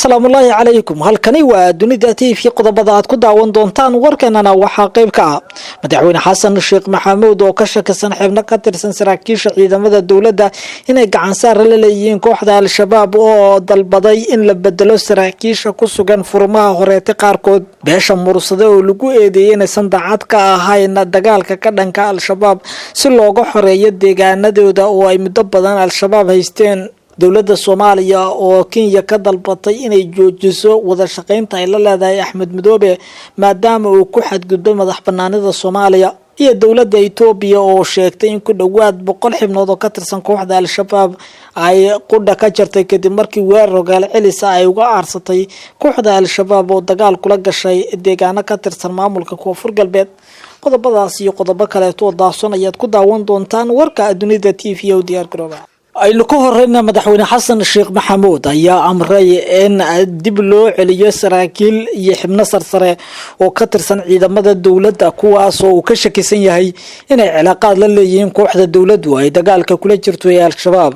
Salaamullaahi calaykum. Halkani waa Dunida TV. Qodobada aad ku daawan doontaan warkeenana waxaa qayb ka ah Madaxweyne Xasan Sheekh Maxamuud oo ka shakisan xibno ka tirsan saraakiisha ciidamada dowladda inay gacansaar la leeyihiin kooxda Al-Shabaab oo dalbaday in la bedelo saraakiisha ku sugan furmaha horeete qaarkood. Beesha Mursade oo lagu eedeeyay inaysan daacad ka ahayn dagaalka ka dhanka Al-Shabaab si looga xoreeyo deegaanadooda oo ay muddo badan Al-Shabaab haysteen. Dowladda Soomaaliya oo Kenya ka dalbatay inay joojiso wada shaqeynta ay la leedahay Axmed Madoobe, maadaama uu ku xadgudbay madax banaanida Soomaaliya. Iyo dowladda Itoobiya oo sheegtay in ku dhowaad 100 xibnood oo ka tirsan kooxda Al-Shabaab ay qudha ka jartay, kadib markii weerar rogaal celisa ay uga aarsatay kooxda Al-Shabaab oo dagaal kula gashay deegaano ka tirsan maamulka Koonfur Galbeed. Qodobadaas iyo qodobo kaleeto oo daahson ayaad ku daawan doontaan warka Dunida TV o diyaar garooba. Aynu ka horeyna, Madaxweyne Xasan Sheekh Maxamuud ayaa amray in dib loo celiyo saraakiil iyo xibno sarsare oo ka tirsan ciidamada dowladda, kuwaas oo uu ka shakisan yahay inay cilaaqaad la leeyihiin kooxda dowladdu ay dagaalka kula jirto ee Al-Shabaab.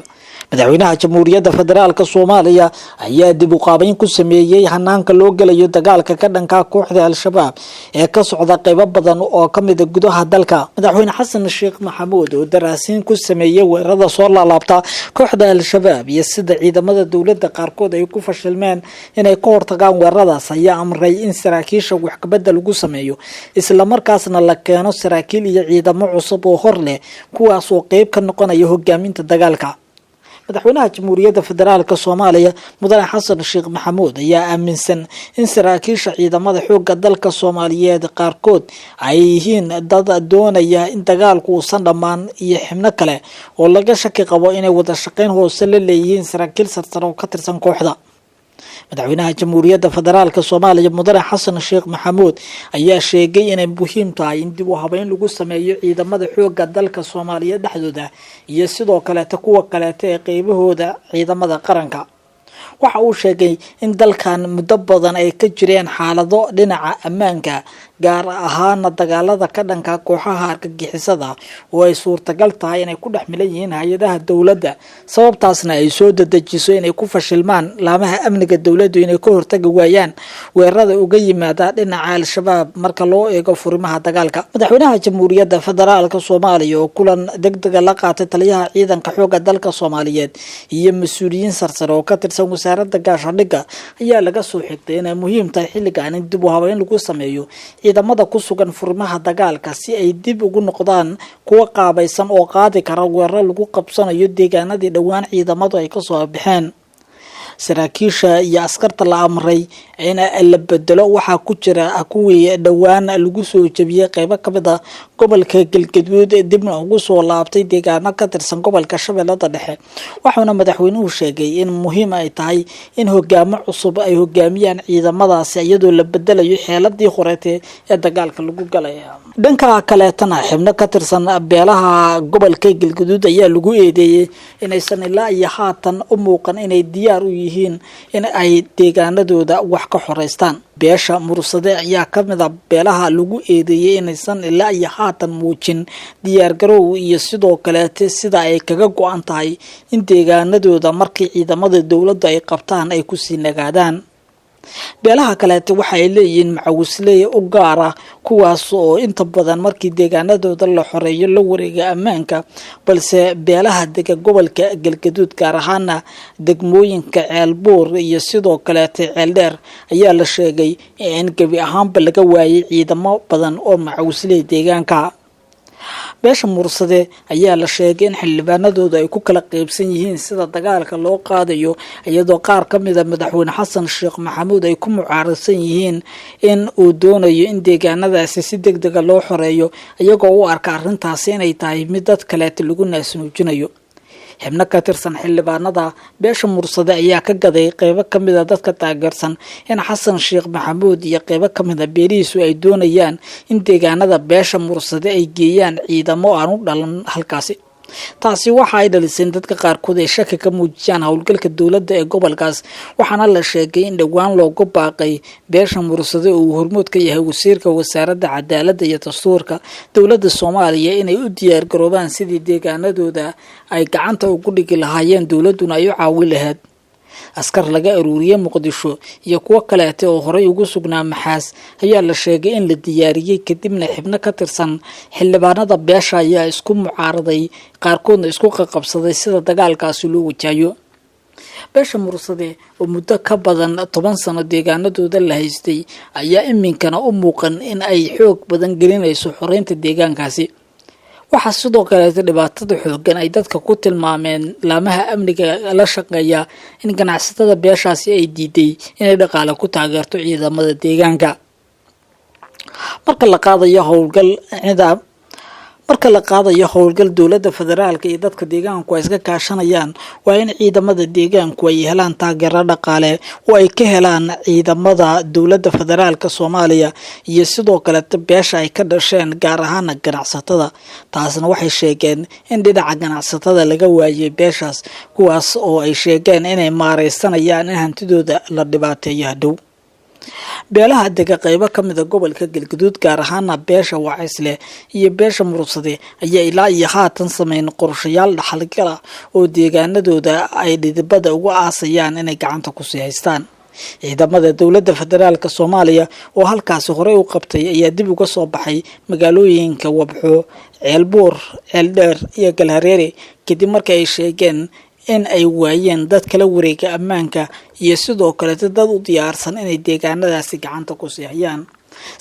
Madaxweynaha Jamhuuriyadda Federaalka Soomaaliya ayaa dib u qaabeyn ku sameeyey hanaanka loo gelayo dagaalka ka dhanka kooxda Al-Shabaab ee ka socda qeybo badan oo kamida gudaha dalka. Madaxweyne Xasan Sheekh Maxamuud oo daraasiin ku sameeyey weerarada soo laalaabta kooxda Al-Shabaab iyo sida ciidamada dowladda qaarkood ay ku fashilmeen inay ka hortagaan weeraradaas ayaa amray in saraakiisha waxkabadda lagu sameeyo, islamarkaasna la keeno saraakiil iyo ciidamo cusub oo hor leh, kuwaas oo qeyb ka noqonaya hogaaminta dagaalka. Madaxweynaha Jamhuuriyadda Federaalka Soomaaliya, Mudane Xasan Sheekh Maxamuud, ayaa aaminsan in saraakiisha ciidamada xoogga dalka Soomaaliyeed qaarkood ay yihiin dad doonaya in dagaalku uusan dhammaan, iyo xibno kale oo laga shaki qabo inay wada shaqeyn hoose la leeyihiin saraakiil sarsare oo ka tirsan kooxda. Madaxweynaha Jamhuuriyadda Federaalka Soomaaliya, Mudane Xasan Sheekh Maxamuud, ayaa sheegay inay muhiim tahay in dib u habeyn lagu sameeyo ciidamada xoogga dalka Soomaaliya dhexdooda iyo sidoo kaleeta kuwa kaleeta ee qeybahooda ciidamada qaranka. Waxa uu sheegay in dalkan muddo badan ay ka jireen xaalado dhinaca ammaanka, gaar ahaana dagaalada ka dhanka kooxaha argagixisada, oo ay suurtagal tahay inay ku dhex milan yihiin hay-adaha dowladda, sababtaasna ay soo dedejiso inay ku fashilmaan laamaha amniga dowladdu inay ka hortagi waayaan weerarada uga yimaada dhinaca Al-Shabaab marka loo eego furimaha dagaalka. Madaxweynaha Jamhuuriyadda Federaalka Soomaaliya oo kulan degdega la qaatay taliyaha ciidanka xoogga dalka Soomaaliyeed iyo mas-uuliyiin sarsare oo ka tirsan Wasaaradda Gaashaandhigga ayaa laga soo xigtay inay muhiim tahay xilligan in dib u habeyn lagu sameeyo ciidamada ku sugan furimaha dagaalka, si ay dib ugu noqdaan kuwa qaabaysan oo qaadi kara weeraro lagu qabsanayo deegaanadii dhowaan ciidamadu ay kasoo baxeen. Saraakiisha iyo askarta la amray in la bedelo waxaa ku jira kuwii dhowaan lagu soo jebiyey qeybo kamid a gobolka Galgaduud, dibna ugu soo laabtay deegaano ka tirsan gobolka Shabeellada Dhexe. Waxauna madaxweynuhu sheegay in muhiim ay tahay in hogaamo cusub ay hogaamiyaan ciidamadaasi, iyadoo la bedelayo xeeladii horeete ee dagaalka lagu galay. Dhanka kaleetana, xibno ka tirsan beelaha gobolka Galgaduud ayaa lagu eedeeyey inaysan ilaa iyo haatan u muuqan inay diyaar u yihiin in ay deegaanadooda wax ka xoreystaan. Beesha Mursade ayaa kamid a beelaha lagu eedeeyey inaysan ilaa iyo haatan muujin diyaargarow iyo sidoo kaleete sida ay kaga go-an tahay in deegaanadooda markii ciidamada dowladda ay qabtaan ay kusii nagaadaan. Beelaha kaleete waxa ay leeyihiin macawisley u gaara, kuwaas oo inta badan markii deegaanadooda la xoreeyo la wareega ammaanka, balse beelaha dega gobolka Galgaduud, gaar ahaana degmooyinka Ceelbuur iyo sidoo kaleete Ceeldheer, ayaa la sheegay in gebi ahaanba laga waayay ciidamo badan oo macawisley deegaanka. Beesha Mursade ayaa la sheegay in xildhibaanadooda ay ku kala qeybsan yihiin sida dagaalka loo qaadayo, iyadoo qaar ka mida Madaxweyne Xasan Sheekh Maxamuud ay ku mucaaradsan yihiin in uu doonayo in deegaanadaasi si deg dega loo xoreeyo, iyagoo u arka arrintaasi inay tahay mid dad kaleeta lagu naasnuujinayo. Xibno ka tirsan xildhibaanada beesha Mursade ayaa ka gaday qeybo kamida dadka taageersan in Xasan Sheekh Maxamuud iyo qeybo kamida beelihiisu ay doonayaan in deegaanada beesha Mursade ay geeyaan ciidamo aan u dhalan halkaasi. Taasi waxa ay dhalisay in dadka qaarkood ay shaki ka muujiyaan howlgalka dowladda ee gobolkaas, waxaana la sheegay in dhowaan loogu baaqay beesha Mursade, oo uu hormood ka yahay wasiirka Wasaaradda Cadaaladda iyo Dastuurka dowladda Soomaaliya, inay u diyaargaroobaan sidii deegaanadooda ay gacanta ugu dhigi lahaayeen, dowladduna ay u caawin lahayd. Askar laga aruuriyey Muqdisho iyo kuwo kaleete oo horey ugu sugnaa Maxaas ayaa la sheegay in la diyaariyey, kadibna xibno ka tirsan xildhibaanada beesha ayaa isku mucaaraday, qaarkoodna isku qaqabsaday sida dagaalkaasi loo wajahayo. Beesha Mursade oo muddo ka badan 10 sano deegaanadooda la haystay ayaa iminkana u muuqan in ay xoog badan gelinayso xoreynta deegaankaasi. Waxaa sidoo kaleeta dhibaatada xoogan ay dadka ku tilmaameen laamaha amniga la shaqeeya in ganacsatada beeshaasi ay diiday inay dhaqaale ku taageerto ciidamada deegaanka. Marka la qaadayo howlgal dowladda federaalka iyo dadka deegaanku ay iska kaashanayaan, waa in ciidamada deegaanku ay helaan taageero dhaqaale oo ay ka helaan ciidamada dowladda federaalka Soomaaliya iyo sidoo kaleeta beesha ay ka dhasheen, gaar ahaana ganacsatada. Taasna waxay sheegeen in dhinaca ganacsatada laga waayay beeshaas, kuwaas oo ay sheegeen inay maareysanayaan in hantidooda la dhibaateeyo hadhow. Beelaha dega qeybo ka mida gobolka Galgaduud, gaar ahaana beesha Wacisleh iyo beesha Murugsade, ayaa ilaa iyo haatan sameyn qorshayaal dhaxalgal ah oo deegaanadooda ay dhidibada uga aasayaan inay gacanta kusii haystaan. Ciidamada dowladda federaalka Soomaaliya oo halkaasi horey u qabtay ayaa dib uga soo baxay magaalooyinka Wabxo, Ceelbuur, Ceeldheer iyo Galhareere, kadib markii ay sheegeen in ay waayeen dad kala wareega ammaanka iyo sidoo kaleeta dad u diyaarsan inay deegaanadaasi gacanta ku sii hayaan.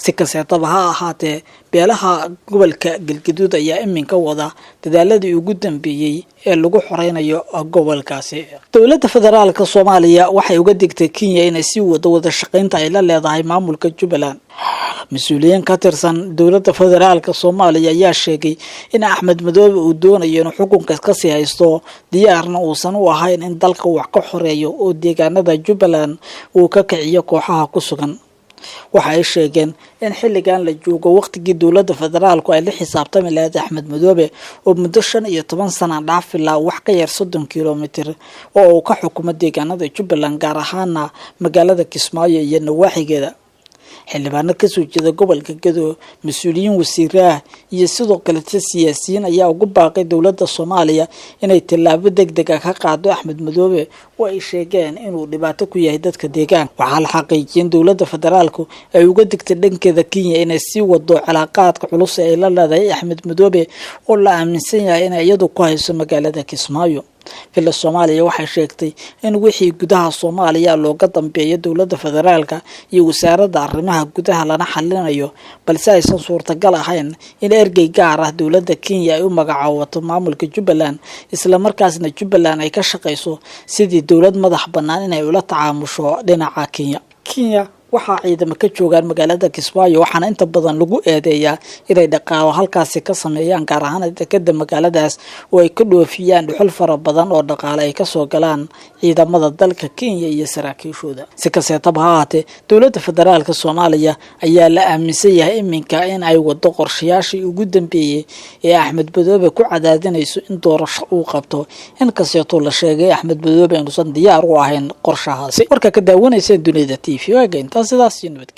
Si kasteetaba ha ahaatee, beelaha gobolka Galgaduud ayaa iminka wada dadaaladii ugu dambeeyey ee lagu xoreynayo gobolkaasi. Dowladda federaalka Soomaaliya waxay uga digtay Kenya inay sii wado wada shaqeynta ay la leedahay maamulka Jubbaland. Mas-uuliyiin ka tirsan dowladda federaalka Soomaaliya ayaa sheegay in Axmed Madoobe uu doonayo inuu xukunka kasii haysto, diyaarna uusan u ahayn in dalka wax ka xoreeyo oo deegaanada Jubbaland uu ka kiciyo kooxaha ku sugan. Waxa ay sheegeen in xilligan la joogo waqtigii dowladda federaalku ay la xisaabtami lahayd Axmed Madoobe oo muddo 15 sana dhaafilaa wax ka yar 30 kilomitir oo uu ka xukumo deegaanada Jubbaland, gaar ahaana magaalada Kismaayo iyo nawaaxigeeda. Xildhibaano kasoo jeeda gobolka Gado, mas-uuliyiin, wasiiraah iyo sidoo kaleta siyaasiyiin ayaa ugu baaqay dowladda Soomaaliya inay tallaabo deg deg ah ka qaado Axmed Madoobe oo ay sheegeen inuu dhibaato ku yahay dadka deegaanka. Waxaa la xaqiijiyay in dowladda federaalku ay uga digtay dhankeeda Kenya inay sii wado cilaaqaadka culus ee ay la leedahay Axmed Madoobe oo la aaminsan yahay inay iyadu ku hayso magaalada Kismaayo. Villa Soomaaliya waxay sheegtay in wixii gudaha Soomaaliya looga dambeeyo dowladda federaalka iyo wasaaradda arrimaha gudaha lana xalinayo, balse aysan suurtagal ahayn in ergey gaar ah dowladda Kenya ay u magacaabato maamulka Jubbaland, islamarkaasna Jubbaland ay ka shaqeyso sidii dowlad madax bannaan inay ula tacaamusho dhinaca Kenya. Kenya waxaa ciidamo ka joogaan magaalada Kismaayo, waxaana inta badan lagu eedeeyaa inay dhaqaalo halkaasi ka sameeyaan, gaar ahaan dekeda magaaladaas oo ay ka dhoofiyaan dhuxul fara badan oo dhaqaale ay kasoo galaan ciidamada dalka Kenya iyo saraakiishooda. Si kasteetaba ha ahaatee, dowladda federaalka Soomaaliya ayaa la aaminsan yahay iminka in ay wado qorshayaashii ugu dambeeyey ee Axmed Madoobe ku cadaadinayso in doorasho uu qabto, inkasteetoo la sheegay Axmed Madoobe inuusan diyaar u ahayn qorshahaasi. Warka ka daawanayseen Dunida TV waaga intaa, sidaas iyo nabadgelya.